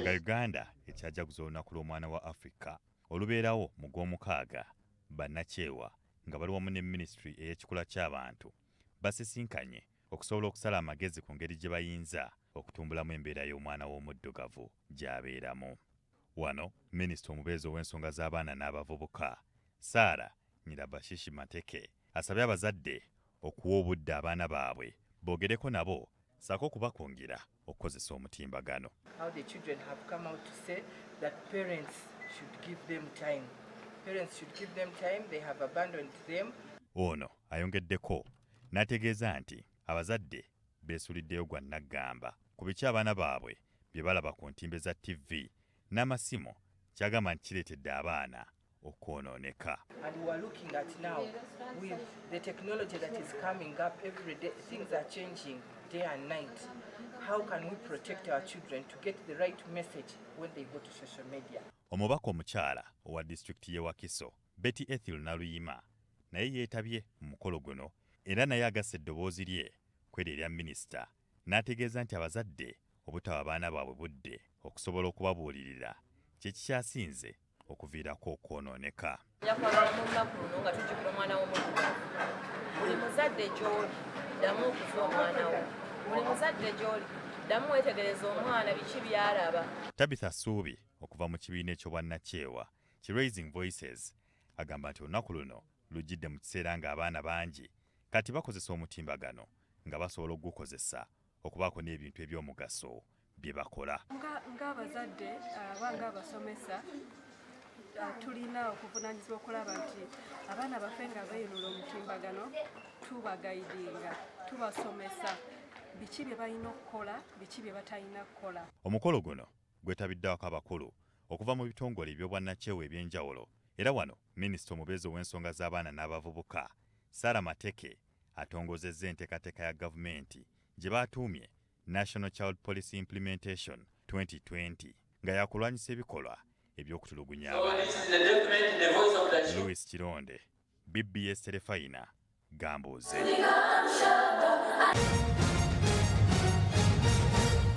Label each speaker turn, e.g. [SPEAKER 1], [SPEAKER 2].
[SPEAKER 1] Nga Uganda ekyajaguza olunaku lw'omwana wa Africa olubeerawo mu Gwomukaaga, bannakyewa nga bali wamu ne minisitule ey'ekikula ky'abantu basisinkanye okusobola okusala amagezi ku ngeri gye bayinza okutumbulamu embeera y'omwana w'omuddugavu gy'abeeramu. Wano minisita omubeezi ow'ensonga z'abaana n'abavubuka, Sarah Nyirabashishi Mateke, asabye abazadde okuwa obudde abaana baabwe boogereko nabo ssaako okubakungira okukozesa omutimbagano.
[SPEAKER 2] How the children have come out to say that parents should give them time. Parents should give them time, they have abandoned them.
[SPEAKER 1] Ono ayongeddeko n'ategeeza nti abazadde beesuliddeyo gwa nnaggamba ku biki abaana baabwe bye balaba ku ntimbe za ttivi n'amasimu, ky'agamba nti kireetedde abaana okwonooneka.
[SPEAKER 2] And we are looking at now with the technology that is coming up every day, things are changing day and night. How can we protect our children to get the right message when they go to social media?
[SPEAKER 1] Omubaka omukyala owa disitulikiti y'e Wakiso, Betty Ethel Naluyima, naye yeetabye mu mukolo guno era naye agasse eddoboozi lye ku eryo erya minisita n'ategeeza nti abazadde obutawa abaana baabwe budde okusobola okubabuulirira kye kikyasinze okuviirako okwonooneka.
[SPEAKER 3] Nja kwagala mu lunaku luno nga tujjukira omwana w'omuddugavu, buli muzadde gy'oli ddamu okuza omwana wo, buli muzadde gy'oli ddamu weetegereza omwana biki by'alaba.
[SPEAKER 1] Tabitha Suubi okuva mu kibiina eky'obwannakyewa ki Raising Voices agamba nti olunaku luno lujjidde mu kiseera ng'abaana bangi kati bakozesa omutimbagano nga basobola okugukozesa okubaako n'ebintu eby'omugaso bye bakola.
[SPEAKER 4] Ng'abazadde aba ng'abasomesa, tulina okuvunaanyizibwa okulaba nti abaana baffe nga beeyunula omutimbagano tubaguidinga, tubasomesa biki bye balina okukola, biki bye batalina kukola.
[SPEAKER 1] Omukolo guno gwetabiddwako abakulu okuva mu bitongole eby'obwannakyewa ebyenjawulo, era wano minisita omubeezi ow'ensonga z'abaana n'abavubuka, Sarah Mateke, atongozezza enteekateeka ya gavumenti gye baatuumye National Child Policy Implementation 2020 nga yakulwanyisa ebikolwa eby'okutulugunya abaana. Louis Kironde, BBS Terefayina, Gambuuze.